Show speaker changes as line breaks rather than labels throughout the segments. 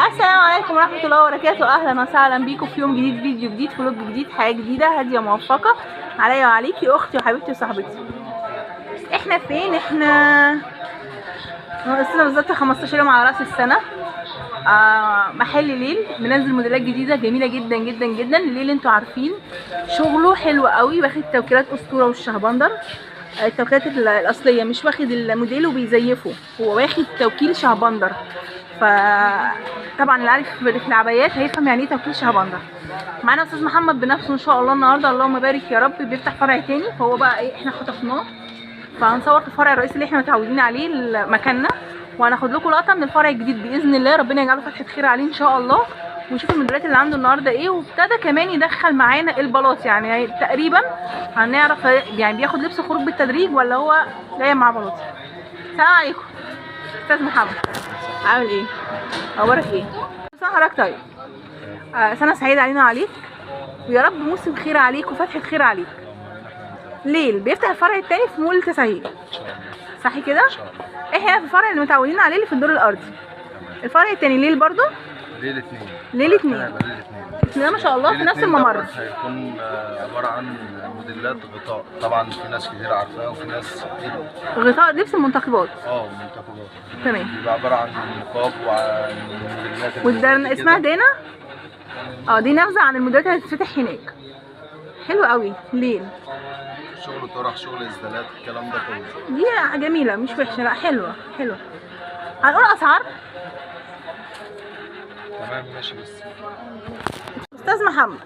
السلام عليكم ورحمة الله وبركاته. أهلا وسهلا بيكم في يوم جديد، فيديو جديد، vlog جديد، حياة جديدة هادية موفقة عليا وعليكي أختي وحبيبتي وصاحبتي. احنا فين؟ احنا ناقصنا بالظبط 15 يوم على رأس السنة. محل ليل منزل موديلات جديدة جميلة جدا جدا جدا. ليل انتوا عارفين شغله حلو قوي، واخد توكيلات أسطورة والشهبندر، التوكيلات الأصلية، مش واخد الموديل وبيزيفه، هو واخد توكيل شهبندر. فطبعا اللي عارف في العبايات هيفهم يعني ايه توكيل شهبندر. معانا استاذ محمد بنفسه ان شاء الله النهارده، اللهم بارك يا رب، بيفتح فرع تاني، فهو بقى ايه احنا خطفناه، فهنصور في الفرع الرئيسي اللي احنا متعودين عليه مكاننا، وهناخد لكم لقطة من الفرع الجديد باذن الله، ربنا يجعله فتحه خير عليه ان شاء الله، ونشوف الموديلات اللي عنده النهارده ايه. وابتدى كمان يدخل معانا البلاط، يعني تقريبا هنعرف يعني بياخد لبس خروج بالتدريج ولا هو جاي مع بلاط. السلام عليكم استاذ محمد، عامل ايه؟ اخبارك ايه؟ سنة حضرتك طيب. سنة سعيدة علينا وعليك، ويا رب موسم خير عليك وفتحه خير عليك. ليل بيفتح الفرع التاني في مول 90 صح كده؟ احنا في الفرع اللي متعودين عليه اللي في الدور الارضي. الفرع التاني ليل برضو؟
ليل اتنين.
ليل اتنين. بسم الله ما شاء الله، في نفس الممر.
هيكون عبارة عن موديلات غطاء، طبعا في ناس كتير عارفاه وفي ناس كتير
غطاء لبس المنتخبات.
منتخبات.
تمام.
بيبقى عبارة عن نقاب وعن موديلات.
والدرن اسمها دانا؟ دي نبذة عن الموديلات اللي هتتفتح هناك. حلو قوي. ليل
شغل طرح، شغل ازدالات، الكلام ده كله.
دي جميلة مش وحشة، لا حلوة حلوة. هنقول اسعار؟
تمام ماشي. بس
استاذ محمد،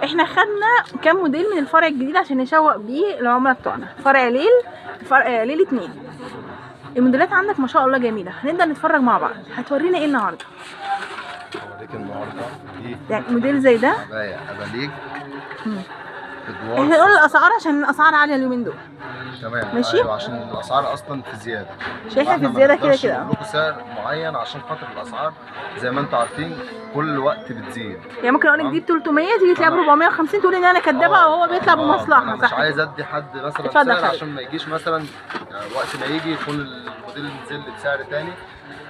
احنا خدنا كام موديل من الفرع الجديد عشان نشوق بيه العملاء بتوعنا. فرع ليل، فرع ليل اتنين. الموديلات عندك ما شاء الله جميلة، هنبدا نتفرج مع بعض. هتورينا ايه النهارده؟
هوريك النهارده دي
يعني موديل زي ده
عباية اباليك.
احنا نقول الاسعار عشان الاسعار عالية اليومين دول.
تمام
ماشي.
أيوة، عشان الاسعار اصلا في زيادة،
شايفها في زيادة كده كده.
لكم سعر معين عشان خاطر الاسعار زي ما انتم عارفين كل وقت بتزيد.
يعني ممكن اقول لك دي ب 300 تيجي تلاقيها ب 450، تقول ان انا كدابه وهو بيطلع بمصلحة.
انا مش عايز ادي حد مثلا سعر عشان ما يجيش مثلا وقت ما يجي يكون الموديل نزل بسعر تاني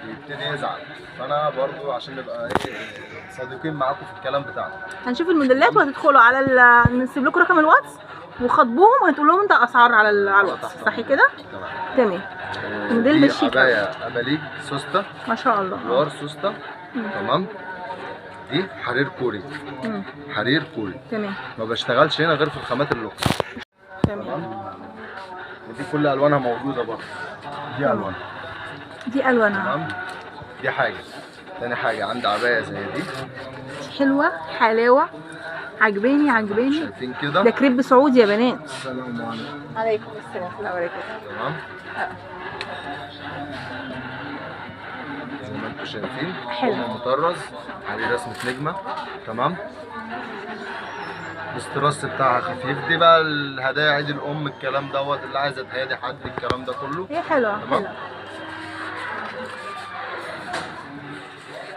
يبتدي يزعل. فانا برضو عشان نبقى ايه صادقين معاكم في الكلام بتاعنا.
هنشوف الموديلات وهتدخلوا على نسيب لكم رقم الواتس وخاطبوهم، هتقول لهم انت اسعار على الواتس صح كده؟ تمام. الموديل ده شيك.
عباية اباليك سوسته
ما شاء الله،
وار سوسته. تمام. دي حرير كوري. حرير كوري.
تمام.
ما بشتغلش هنا غير في الخامات اللوكس.
تمام.
ودي كل الوانها موجودة برضه. دي الوانها.
دي الوانها.
تمام. دي حاجة. تاني حاجة عندي عباية زي دي
حلوة حلاوة، عجباني عجباني.
شايفين كده؟
ده كريب سعودي يا بنات.
السلام عليكم.
عليكم السلام ورحمة الله وبركاته.
تمام. زي ما انتم شايفين
حلو،
مطرز عليه رسمه نجمه. تمام. الاستراس بتاعها خفيف. دي بقى الهدايا عيد الام، الكلام دوت اللي عايزه تهادي حد، الكلام ده كله.
هي حلوة. تمام.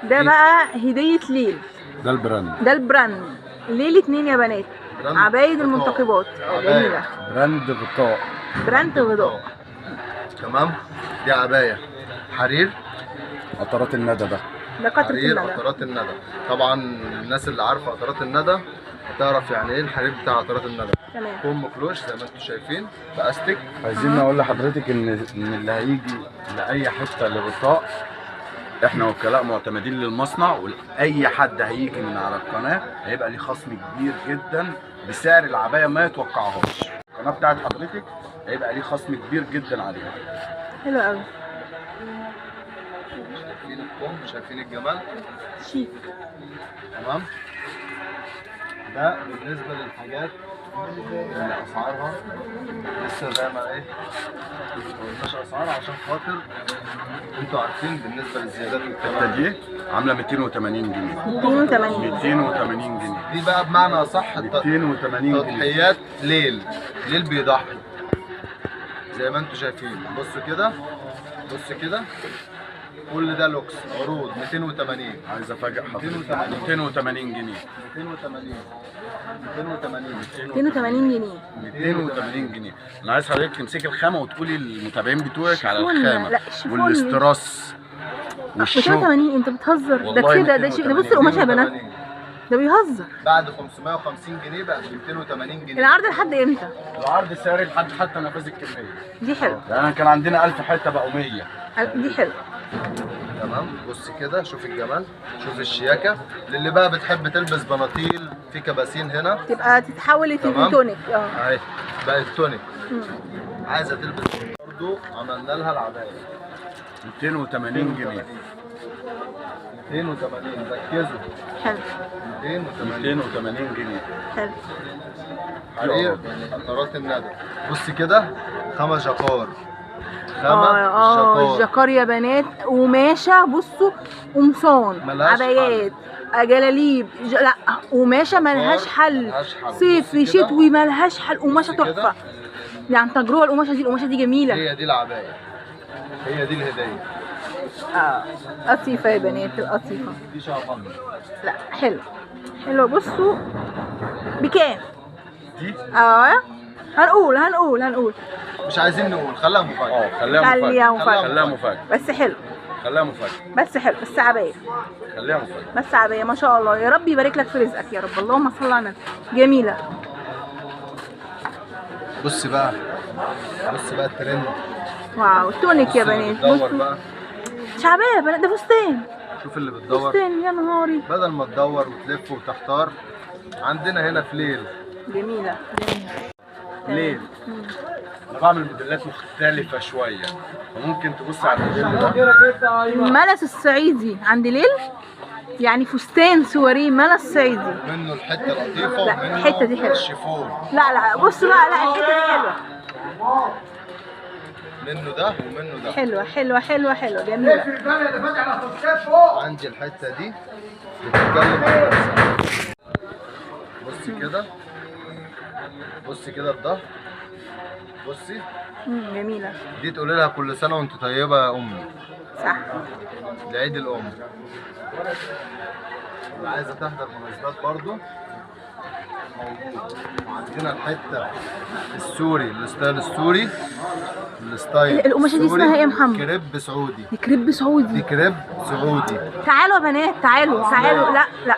ده بقى هدية ليل.
ده ال brand.
ده ال brand ليل اتنين يا بنات. عبايد المنتقبات جميلة.
brand غطاء.
brand غطاء.
تمام. دي عباية حرير قطرات الندى. ده
قطرة
حرير
الندى.
قطرات الندى. طبعا الناس اللي عارفة قطرات الندى هتعرف يعني ايه الحرير بتاع قطرات الندى.
تمام.
كم كلوش زي ما انتم شايفين باستك.
عايزين نقول لحضرتك ان اللي هيجي لاي حتة لغطاء احنا وكلاء معتمدين للمصنع، واي حد هيجي من على القناة هيبقى ليه خصم كبير جدا بسعر العباية ما يتوقعهاش. القناة بتاعت حضرتك هيبقى ليه خصم كبير جدا عليها.
حلو قوي.
شايفين الكم، شايفين الجمال،
شيك.
تمام. ده بالنسبة للحاجات اللي اسعارها لسه زي ما ايه ما قلناش اسعار عشان خاطر انتوا عارفين بالنسبة للزيادات والكلام
ده. دي عامله 280 جنيه. 280 جنيه.
دي بقى بمعنى اصح
280 جنيه.
تضحيات ليل. ليل بيضحي زي ما انتوا شايفين. بصوا كده، بصوا كده. كل ده لوكس عروض 280.
عايز افاجئ حضرتك، 280 جنيه.
280
280 جنيه.
280 جنيه. انا عايز حضرتك تمسكي الخامة وتقولي للمتابعين بتوعك على الخامة والاستراس والشغل.
280 انت بتهزر؟ ده كده ده شيء. ده بص القماشه يا بنات، ده بيهزر.
بعد 550 جنيه بقى 280 جنيه.
العرض لحد امتى؟
العرض ساري لحد حتى نفاذ الكمية.
دي حلوة.
يعني كان عندنا 1000 حتة بقوا 100.
دي حلوة.
تمام. بص كده، شوف الجمال، شوف الشياكه. للي بقى بتحب تلبس بناطيل في كباسين هنا،
تبقى تتحول لتونيك.
اهي بقت تونيك. عايزه تلبس برضه عملنا لها العباية
280 جنيه.
280. ركزوا.
حلو.
280 جنيه.
حلو.
حرير قطرات الندى. بص كده، خامة جاكار. خامة
جاكار يا بنات، قماشة. بصوا قمصان، عبايات، جلاليب، لا قماشة ملهاش حل. صيفي شتوي ملهاش حل. قماشة تحفة يعني، تجربة. القماشة دي، القماشة دي جميلة.
هي دي العباية، هي دي الهدية.
قطيفة يا بنات، القطيفة
دي شعبان.
لا حلو حلو. بصوا بكام دي؟ هنقول هنقول هنقول،
مش عايزين نقول، خليها مفاجأة.
خليها مفاجأة، خليها مفاجأة.
بس حلو،
خليها مفاجأة،
بس حلو، بس عباية،
خليها مفاجأة،
بس عباية. ما شاء الله، يا رب يبارك لك في رزقك يا رب. اللهم صل على النبي. جميلة.
بص بقى، بص بقى الترند.
wow، تونيك يا بنات.
بتدور بقى
مش عباية يا بنات، ده فستان.
شوف اللي بتدور،
فستان يا نهاري.
بدل ما تدور وتلف وتحتار، عندنا هنا في ليل.
جميلة جميلة
ليل. انا بعمل موديلات مختلفة شوية، فممكن تبص على الموديل ده.
الملس الصعيدي عند ليل، يعني فستان سواريه ملس صعيدي.
منه الحتة لطيفة،
ومنه الحتة دي حلوة.
الشيفون.
لا لا بصوا، لا لا الحتة دي حلوة.
منه ده ومنه ده.
حلوة حلوة حلوة حلوة جميلة.
عندي الحتة دي بتتكلم عن نفسها. بصي كده، بصي كده الظهر، بصي.
جميلة.
دي تقولي لها كل سنة وانت طيبة يا أمي.
صح.
لعيد الأم. اللي عايزة تحضر مناسبات برضو موجود. عندنا الحتة السوري، ال style السوري، ال style.
القماشة دي اسمها ايه يا محمد؟
كريب سعودي.
دي كريب سعودي.
دي كريب سعودي.
تعالوا يا بنات، تعالوا تعالوا. لا لا،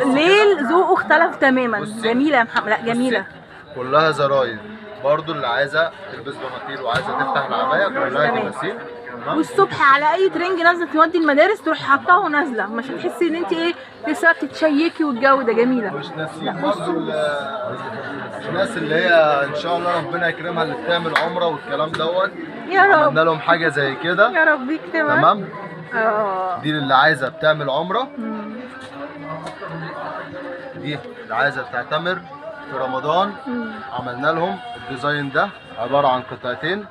ليل ذوقه اختلف تماما. جميلة يا محمد. لا جميلة.
كلها زراير برضو. اللي عايزة تلبس بناطيل وعايزة تفتح العباية كلها تماثيل.
والصبح على اي ترنج نازله تودي المدارس تروح حطاها ونازلة، مش هتحسي ان انت ايه لسه بتتشيكي والجو ده. جميلة.
مش ناسيين برضو الناس اللي هي ان شاء الله ربنا يكرمها اللي بتعمل عمره والكلام دوت،
يا رب
عملنا لهم حاجة زي كده.
يا رب يكتبها.
تمام. دي اللي عايزه بتعمل عمره، دي اللي عايزه تعتمر في رمضان. عملنا لهم ال design ده، عبارة عن قطعتين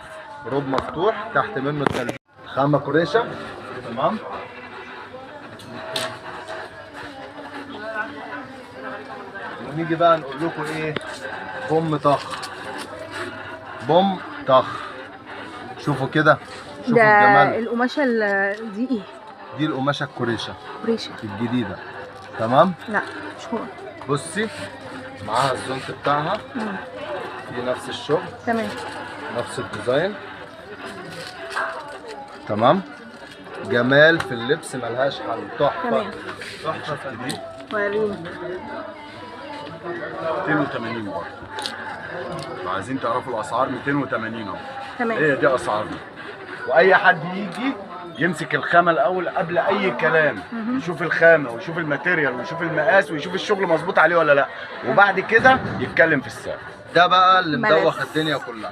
روب مفتوح تحت منه التلبيس، خامة كريشه. تمام. ونيجي بقى نقول لكم ايه، بوم طخ، بوم طخ. شوفوا كده، شوفوا الجمال.
القماشه دي ايه؟
دي القماشه الكريشه،
كريشه
الجديدة. تمام.
لا مش هو.
بصي معاها الزونت بتاعها. دي نفس الشغل.
تمام.
نفس ال design. تمام. جمال في اللبس ملهاش حل. تحفة.
تمام.
تحفة فنية.
وريني.
280 برضه. لو عايزين تعرفوا الاسعار 280 اهو.
تمام.
هي دي اسعارنا. واي حد يجي يمسك الخامة الاول قبل اي كلام، يشوف الخامة ويشوف ال material ويشوف المقاس ويشوف الشغل مظبوط عليه ولا لا، وبعد كده يتكلم في السعر.
ده بقى اللي مدوخ الدنيا كلها.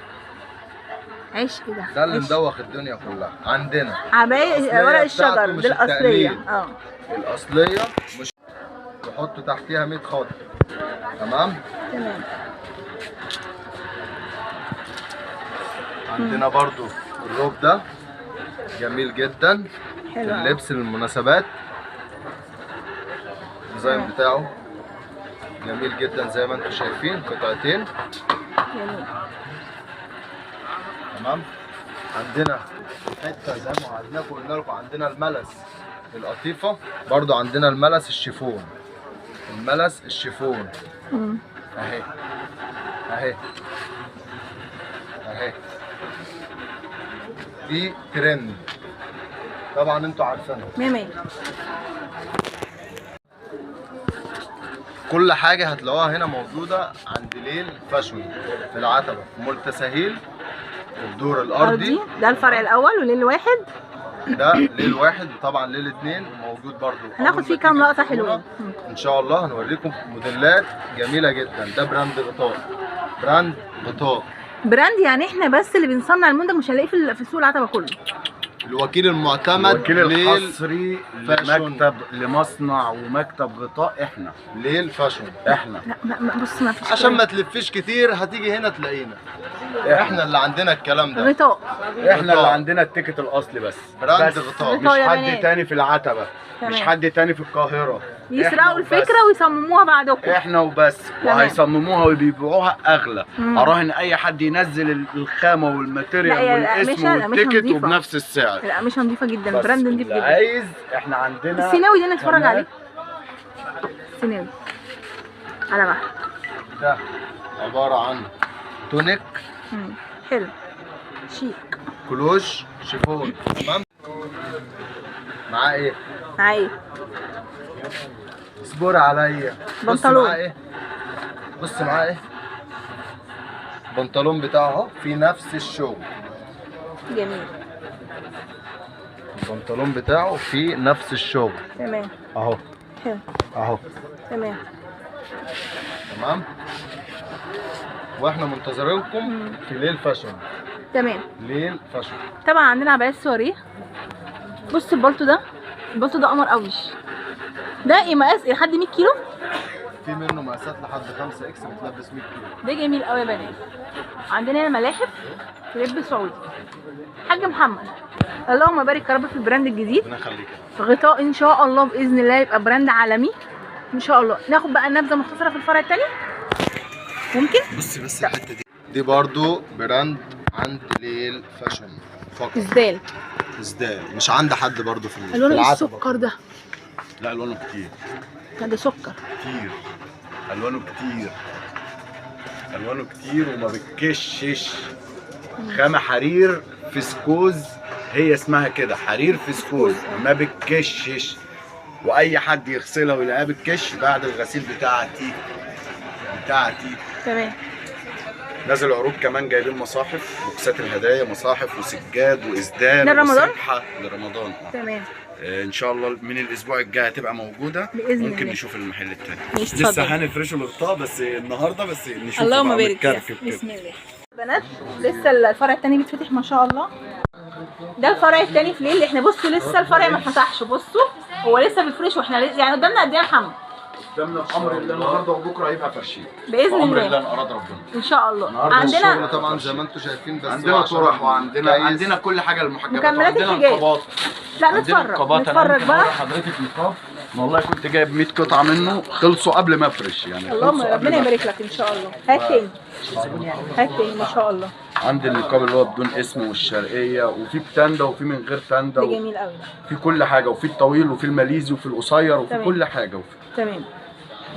عيش ايه ده؟
ده اللي مدوخ الدنيا كلها عندنا.
عباية ورق الشجر دي الاصلية.
الاصلية مش نحط تحتيها 100 خط. تمام؟
تمام.
عندنا برضو الروب ده جميل جدا.
حلو.
اللبس للمناسبات. ال design بتاعه جميل جدا زي ما انتم شايفين، قطعتين.
جميل.
تمام. عندنا حتة زي ما وعدناكم قلنا لكم، عندنا الملس القطيفه، برضو عندنا الملس الشيفون، الملس الشيفون اهي اهي اهي، دي ترند طبعا انتوا عارفينها.
100.
كل حاجة هتلاقوها هنا موجودة عند ليل فاشون في العتبة، مول تساهيل، الدور الارضي.
ده الفرع الاول وليل واحد،
ده ليل واحد، وطبعا ليل اتنين موجود برضو.
هناخد فيه كام لقطة حلوين
ان شاء الله، هنوريكم موديلات جميلة جدا. ده brand غطاء، brand غطاء،
brand يعني احنا بس اللي بنصنع المنتج، مش هنلاقيه في سوق العتبة كله.
الوكيل المعتمد،
الوكيل الحصري لمكتب، لمصنع ومكتب غطاء، احنا
ليل فاشون
احنا.
لا بص، ما فيش
عشان ما تلفيش كتير، هتيجي هنا تلاقينا احنا اللي عندنا الكلام ده،
غطاء،
احنا اللي عندنا ال ticket الاصلي بس،
brand غطاء،
مش حد تاني في العتبة، مش حد تاني في القاهرة.
يسرقوا الفكرة ويصمموها بعدكم،
احنا وبس، وهيصمموها وبيبيعوها اغلى. اراهن اي حد ينزل الخامة وال material والاسم وال ticket وبنفس السعر.
لا مش نظيفة جدا، brand نظيف جدا.
عايز احنا عندنا
السيناوي ده نتفرج عليه، السيناوي على واحد.
ده عبارة عن تونيك
حلو شيك،
كلوش شيفون، تمام. معاه ايه؟
معاه ايه؟
اصبر عليا.
بنطلون.
بص معاه ايه؟ بص معاه ايه؟ البنطلون بتاعه اهو في نفس الشغل.
جميل.
البنطلون بتاعه في نفس الشغل.
تمام.
اهو.
حلو.
اهو.
تمام.
تمام. واحنا منتظرينكم في ليل فاشن.
تمام.
ليل فاشن.
طبعا عندنا عبايات سواريه. بص البلطو ده، البلطو ده قمر قوي. ده ايه مقاس لحد 100 كيلو؟
في منه مقاسات لحد 5 X بتلبس 100 كيلو.
ده جميل قوي يا بنات. عندنا هنا ملاحف لب سعودي. حاج محمد، اللهم بارك يا رب في ال brand الجديد.
ربنا يخليك.
غطاء ان شاء الله باذن الله يبقى brand عالمي ان شاء الله. ناخد بقى نبذه مختصره في الفرع الثاني ممكن؟
بصي بس الحتة دي، دي برضو brand عند ليل فاشن فقط.
ازدال،
ازدال مش عند حد برضو في
الوان السكر ده.
لا الوانه كتير.
ده سكر
كتير، الوانه كتير، الوانه كتير وما بتكشش. خامة حرير فسكوز، هي اسمها كده حرير فسكوز، ما بتكشش. واي حد يغسلها ويلاقيها بتكش بعد الغسيل بتاعتي بتاعتي.
تمام.
نازل عروض كمان، جايبين مصاحف، بوكسات الهدايا، مصاحف وسجاد واسدال
لرمضان؟
لرمضان.
تمام.
ان شاء الله من الاسبوع الجاي هتبقى موجودة
باذن الله.
ممكن نشوف المحل الثاني. لسه هنفرشه الغطاء بس النهارده، بس نشوف.
اللهم بارك. بسم الله. بنات لسه الفرع الثاني بيتفتح ما شاء الله. ده الفرع الثاني في ليل. احنا بصوا لسه الفرع ما اتفتحش، بصوا هو لسه بيفرش، واحنا يعني قدامنا قد ايه يا محمد؟
قدامنا بامر الله النهارده وبكره هيبقى فرشين
باذن الله،
بامر الله ان اراد ربنا
ان شاء الله. عندنا
طبعا زي ما انتم شايفين، بس
عندنا طرح وعندنا عندنا كل حاجة للمحجبات،
مكملات الحجاب. لا نتفرج، نتفرج بقى
حضرتك. نقاب والله كنت جايب 100 قطعه منه، خلصوا قبل ما افرش يعني.
اللهم ربنا يبارك لك ان شاء الله. هات تاني، هات تاني ما شاء الله.
عندي النقاب اللي هو بدون اسم والشرقية، وفي بتنده وفي من غير تنده،
ده جميل قوي.
في كل حاجة، وفي الطويل وفي الماليزي وفي القصير وفي كل حاجة وفي
تمام.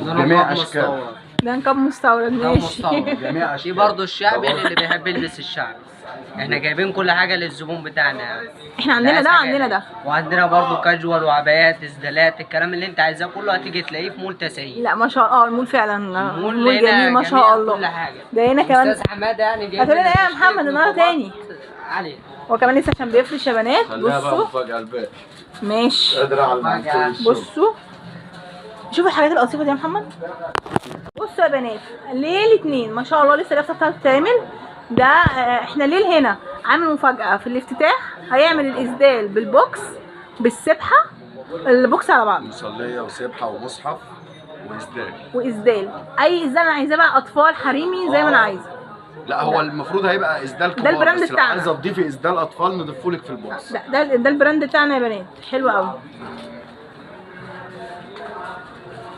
جميع اشكال.
ده نقاب مستورد. ماشي.
جميع اشكال.
في برضه الشعبي اللي بيحب يلبس الشعبي، احنا جايبين كل حاجة للزبون بتاعنا يعني.
احنا عندنا ده وعندنا ده،
وعندنا برضه كاجوال وعبايات ازدالات، الكلام اللي انت عايزاه كله هتيجي تلاقيه في مول تسعين.
لا ما شاء الله المول فعلا مول جميل ما شاء الله.
كل حاجة.
ده هنا كمان
استاذ حمادة يعني جايب
هاتوا لنا ايه يا محمد النهارده تاني
علي.
هو كمان لسه عشان بيفرش يا بنات. بصوا
مفاجاة الباقي.
ماشي. بصوا شوفوا الحاجات القصيفه دي يا محمد. بصوا يا بنات ليل اتنين ما شاء الله لسه لابسه بتاعته بتتعمل. ده احنا ليل هنا عامل مفاجأة في الافتتاح، هيعمل الإسدال بالبوكس بالسبحة، البوكس على بعض،
مصلية وسبحة ومصحف وإسدال.
وإسدال أي إسدال أنا عايزاه بقى، أطفال حريمي زي ما أنا عايزة.
لا هو المفروض هيبقى إسدال كبار،
ده ال brand
بس لو
بتاعنا.
عايزة تضيفي إسدال أطفال نضيفهولك في ال box.
لا ده ال brand بتاعنا يا بنات، حلو قوي.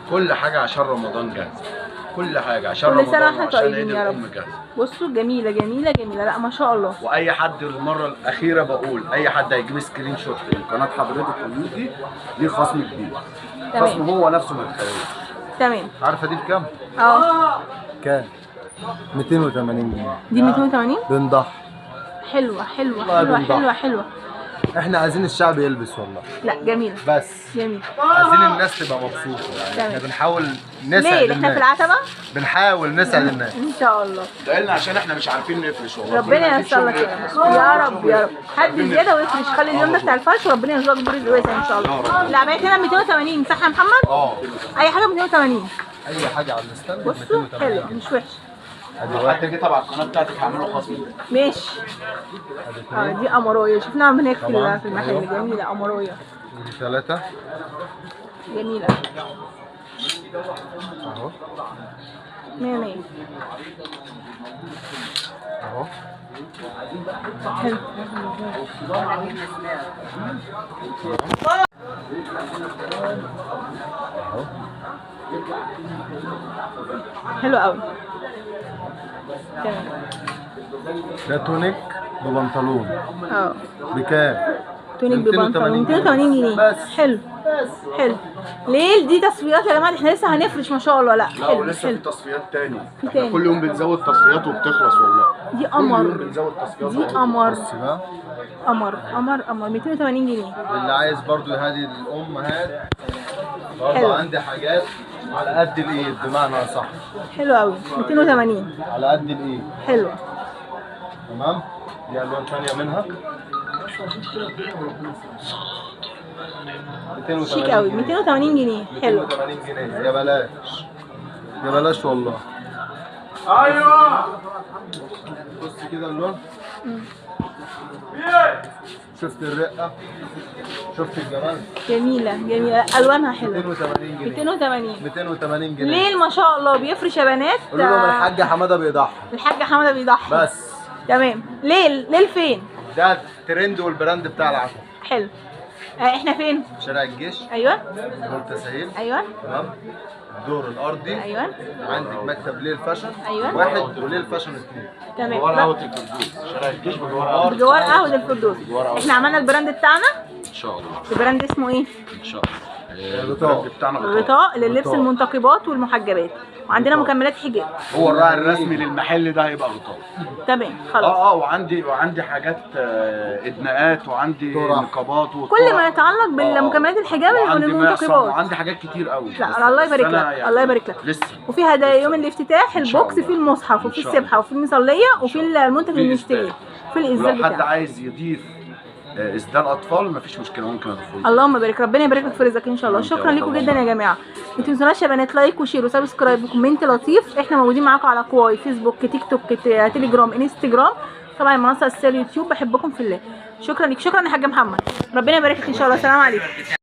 كل حاجة عشان رمضان جاهزة. كل حاجة عشان
كل سنة
رمضان
واحنا
وعشان
طيبين
عيد
يا رب.
الام جاهزة.
بصوا جميلة جميلة جميلة، لا ما شاء الله.
واي حد المرة الاخيرة بقول اي حد هيجيب screenshot من قناة حضرتك ويجي ليه خصم كبير.
تمام.
خصم هو نفسه ما يتخيلوش.
تمام.
عارفه دي بكام؟
اه
كام؟ 280 جنيه.
دي 280.
بنضحي.
حلوة حلوة
والله
حلوة
بنضحي.
حلوة حلوة.
احنا عايزين الشعب يلبس والله.
لا جميلة.
بس
جميل.
عايزين الناس تبقى مبسوطة يعني.
تمام.
احنا بنحاول نسعد
ليه احنا في
الناس.
العتبة؟
بنحاول نسعد الناس.
ان شاء الله.
ده لنا عشان احنا مش عارفين نفرش والله.
ربنا ييسر لك يا رب يا رب يا رب. حد زيادة ويفرش، خلي اليوم ده بتاع الفرش وربنا يرزقك برزق واسع ان شاء الله. العبايات هنا 280 صح يا محمد؟
اه
اي حاجة 280.
اي حاجة على ال stand.
بصوا
280
حلوة
جنيه.
مش وحشة.
ادي
لو
واحد
حد جه تبع القناة بتاعتك هعمله خصم.
ماشي.
ادي
اه
اثنين
دي قمرايه شفناها من هناك في
طبعاً.
في المحل.
أيوة.
جميلة قمرايه.
ودي ثلاثة
جميلة.
اهو
100 100.
اهو.
حلو. حلو قوي. تمام.
ده تونيك ببنطلون.
اه
بكام؟
تونيك ببنطلون 280 جنيه.
بس.
حلو حلو. ليه دي تصفيات يا جماعة؟ احنا لسه هنفرش ما شاء الله. لا
لا
حلو
ولسه
حلو.
في تصفيات تاني.
في
احنا
تاني.
كل يوم بنزود تصفيات وبتخلص والله.
دي
كل يوم
قمر.
بنزود تصفيات.
دي قمر
بص بقى
قمر قمر قمر. 280 جنيه.
اللي عايز برضو يهدي الامهات برضو
حلو.
عندي حاجات على قد الايد بمعنى اصح.
حلو قوي. 280.
على قد الايد.
حلو.
تمام. دي الوان ثانية منها. 280
شيك قوي. 280 جنيه. حلو.
280 جنيه. يا بلاش يا بلاش والله.
ايوه
بص كده اللون. شفت الرقة؟ شفت الجمال؟
جميلة جميلة. الوانها حلوة.
280 جنيه.
280.
280 جنيه.
ليه ما شاء الله بيفرش يا بنات.
قولوا لهم الحاج حمادة بيضحي.
الحاج حمادة بيضحي
بس.
تمام. ليل ليل فين؟
ده الترند وال brand بتاع العتبة.
حلو. احنا فين؟
شارع الجيش.
ايوه
دور تسهيل.
ايوه
تمام. الدور الارضي.
ايوه.
عندك مكتب ليل fashion.
أيوة.
واحد وليل fashion اثنين.
تمام.
بجوار قهوة الفردوس. شارع الجيش بجوار
بجوار قهوة الفردوس. احنا عملنا ال brand بتاعنا.
ان شاء الله.
ال brand اسمه ايه؟
ان شاء الله. ال brand بتاعنا غطاء.
غطاء لللبس المنتقبات والمحجبات، وعندنا مكملات حجاب.
هو الراعي الرسمي للمحل ده هيبقى غطاء.
تمام خلاص.
وعندي حاجات ادناءات، وعندي نقابات،
كل ما يتعلق بالمكملات الحجاب والمنتقبات،
وعندي حاجات كتير قوي.
لا الله يبارك لك، الله يبارك لك.
لسه
وفي هدايا يوم الافتتاح، ال box فيه المصحف وفي السبحة وفي المصليه وفي المنتج اللي نشتريه في الازاز
بتاعه. لو حد عايز يضيف اسدال اطفال مفيش مشكلة، ممكن اضيفه.
اللهم بارك، ربنا يبارك لك في رزقك ان شاء الله. شكرا لكم جدا يا جماعة. ما تنسوناش يا بنات like و share و subscribe و comment لطيف. احنا موجودين معاكم على كواي، فيسبوك، تيك توك، تليجرام، انستجرام، طبعا المنصة الاساسية اليوتيوب. بحبكم في الله. شكرا لك، شكرا يا حاج محمد، ربنا يبارك لك ان شاء الله. سلام عليكم.